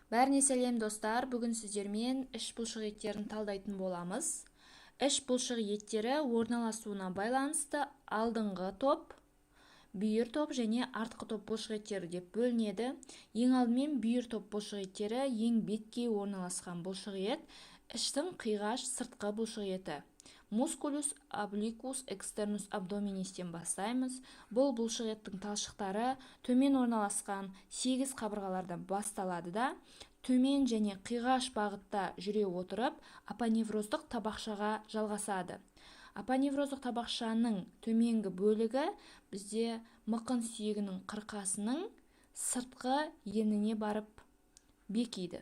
Бәріне сәлем, достар! Бүгін сіздермен іш бұлшық еттерін талдайтын боламыз. Іш бұлшық еттері орналасуына байланысты алдыңғы топ, бүйір топ және артқы топ бұлшық еттері деп бөлінеді. Ең алдымен бүйір топ бұлшық еттері, ең беткей орналасқан бұлшық ет, іштің қиғаш сыртқы бұлшық еті. Musculus obliquus externus abdominis-тен бастаймыз. Бұл бұлшық еттің талшықтары төмен орналасқан 8 қабырғалардан басталады да, төмен және қиғаш бағытта жүре отырып, апоневроздық табақшаға жалғасады. Апоневроздық табақшаның төменгі бөлігі бізде мықын сүйегінің қырқасының сыртқы ерніне барып бекиді.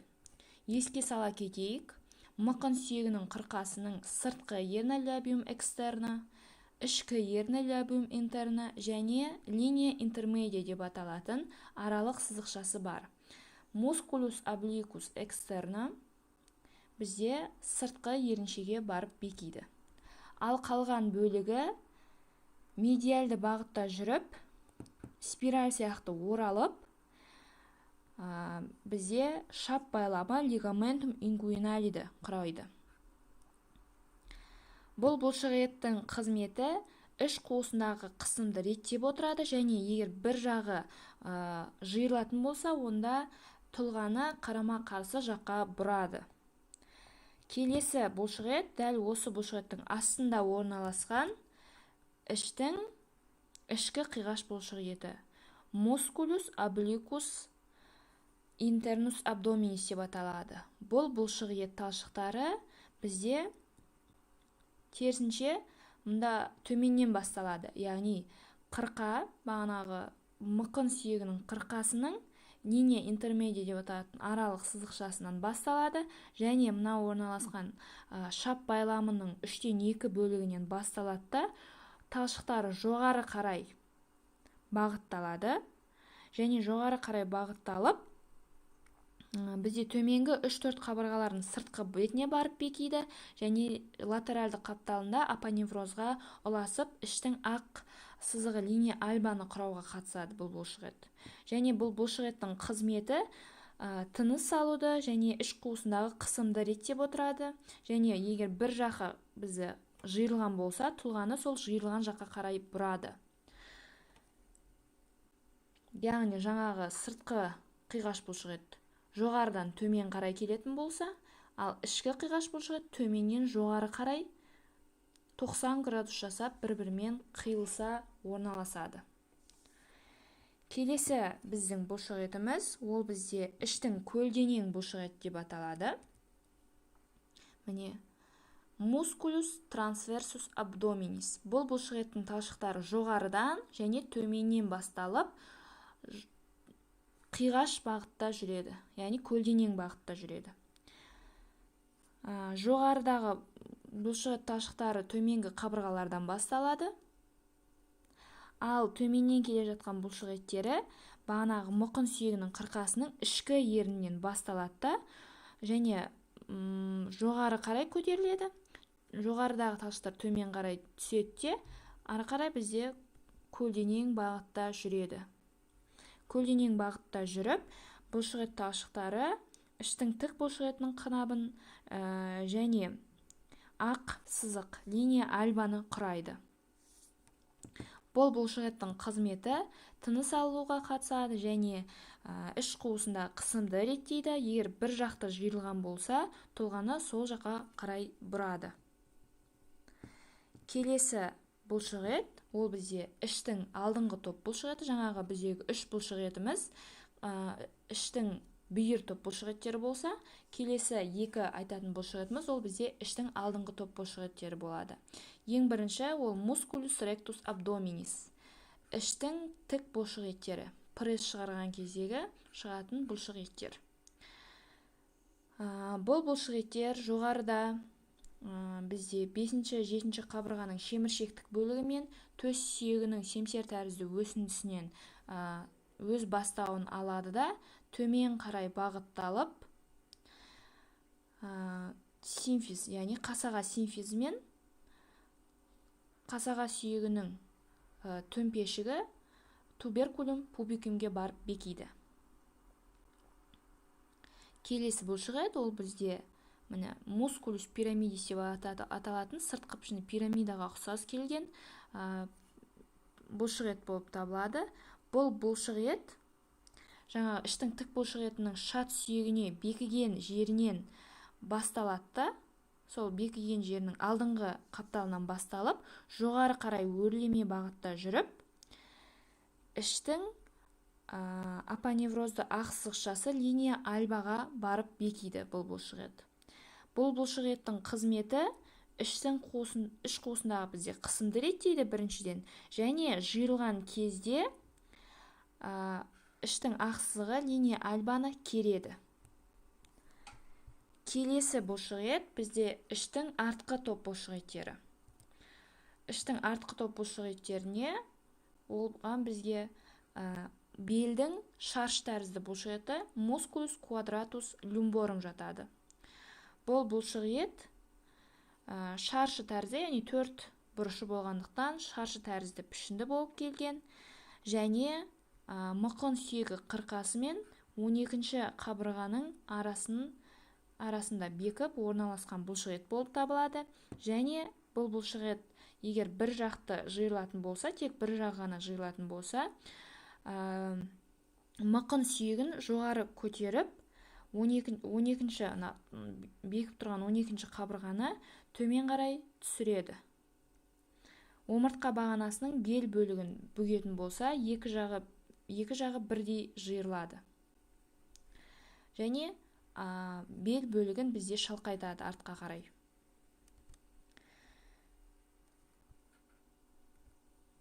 Еске сала кетейік, мықын сүйегінің қырқасының сыртқы ерні labium externa, ішкі ерні labium interna және linea intermedia деп аталатын аралық сызықшасы бар. Musculus obliquus externa бізде сыртқы еріншеге барып бекиді. Ал қалған бөлігі медиальды бағытта жүріп, спираль сияқты оралып, бізде шап байлама ligamentum inguinale-ді құрайды. Бұл бұлшық еттің қызметі іш қуысындағы қысымды реттеп отырады және егер бір жағы жиырылатын болса, онда тұлғаны қарама-қарсы жаққа бұрады. Келесі бұлшық ет дәл осы бұлшық еттің астында орналасқан іштің ішкі қиғаш бұлшық еті. Musculus obliquus internus abdominis деп аталады. Бұл бұлшық ет талшықтары бізде керісінше мында төменнен басталады. Яғни қырқа, бағанағы мықын сүйегінің қырқасының linea intermedia деп аталатын аралық сызықшасынан басталады және мына орналасқан шап байламының 2/3 бөлігінен басталады да, талшықтары жоғары қарай бағытталады және жоғары қарай бағытталып, бізде төменгі 3-4 қабырғалардың сыртқы бетіне барып бекиді және латеральды қапталында апоневрозға ұласып, іштің ақ сызығы linea alba-ны құрауға қатысады бұл бұлшық ет. Және бұл бұлшық еттің қызметі тыныс алуды және іш қуысындағы қысымды реттеп отырады және егер бір жағы бізде жиырылған болса, тұлғаны сол жиырылған жаққа қарай бұрады. Яғни жаңағы сыртқы қиғаш бұлшық ет жоғарыдан төмен қарай келетін болса, ал ішкі қиғаш бұлшық ет төменнен жоғары қарай 90 градус жасап, бір-бірімен қиылыса орналасады. Келесі біздің бұлшық етіміз, ол бізде іштің көлденең бұлшық ет деп аталады. Міне, musculus transversus abdominis. Бұл бұлшық еттің талшықтары жоғарыдан және төменнен басталып, қиғаш бағытта жүреді, яғни көлденең бағытта жүреді. Жоғарыдағы бұлшық ет талшықтары төменгі қабырғалардан басталады, ал төменнен келе жатқан бұлшық еттері бағанағы мықын сүйегінің қырқасының ішкі ернінен басталады да және жоғары қарай көтеріледі. Жоғарыдағы талшықтар төмен қарай түседі де, ары қарай бізде көлденең бағытта жүреді. Көлденең бағытта жүріп, бұлшық ет талшықтары іштің тік бұлшық етінің қынабын және ақ сызық linea alba-ны құрайды. Бұл бұлшық еттің қызметі тыныс алуға қатысады және іш қуысында қысымды реттейді. Егер бір жақты жиырылған болса, тұлғаны сол жаққа қарай бұрады. Келесі бұлшық ет, ол бізде іштің алдыңғы топ бұлшық еті. Жаңағы біздегі үш бұлшық етіміз іштің бүйір топ бұлшық еттері болса, келесі екі айтатын бұлшық етіміз ол бізде іштің алдыңғы топ бұлшық еттері болады. Ең бірінші ол musculus rectus abdominis. Іштің тік бұлшық еттері, пресс шығарған кездегі шығатын бұлшық еттер. Бұл бұлшық еттер жоғарыда бізде 5-7 қабырғаның шеміршектік бөлігі мен төс сүйегінің семсер тәрізді өсіндісінен өз бастауын алады да, төмен қарай бағытталып, симфиз, яғни қасаға симфизі мен қасаға сүйегінің төмпешігі tuberculum pubicum-ге барып бекиді. Келесі бұлшық ет ол бізде міне мускулус пирамидис деп аталатын сыртқы пішіні пирамидаға ұқсас келген бұлшық ет болып табылады. Бұл бұлшық ет жаңағы іштің тік бұлшық етінің шат сүйегіне бекіген жерінен басталады да, сол бекіген жерінің алдыңғы қапталынан басталып, жоғары қарай өрлеме бағытта жүріп, іштің апоневрозды ақ сызықшасы линия альбаға барып бекиді бұл бұлшық ет. Бұл бұлшық еттің қызметі іштің қуысын, іш қуысындағы бізде қысымды реттейді біріншіден, және жиырылған кезде іштің ақ сызығы линия альбаны кереді. Келесі бұлшық ет бізде іштің артқы топ бұлшық еттері. Іштің артқы топ бұлшық еттеріне оған бізге белдің шарш тәрізді бұлшық еті мускулус квадратус люмборум жатады. Бұл бұлшық ет шаршы тәрізді, яғни төрт бұрышы болғандықтан шаршы тәрізді пішінді болып келген және мықын сүйегі қырқасы мен 12-ші қабырғаның арасында бекіп орналасқан бұлшық ет болып табылады. Және бұл бұлшық ет егер бір жақты жиырылатын болса, тек бір жағы ғана жиырылатын болса, мықын сүйегін жоғары көтеріп, 12-ші бекіп тұрған 12-ші қабырғаны төмен қарай түсіреді. Омыртқа бағанасының бел бөлігін бүгетін болса, екі жағы бірдей жиырылады. Және бел бөлігін бізде шалқайтады артқа қарай.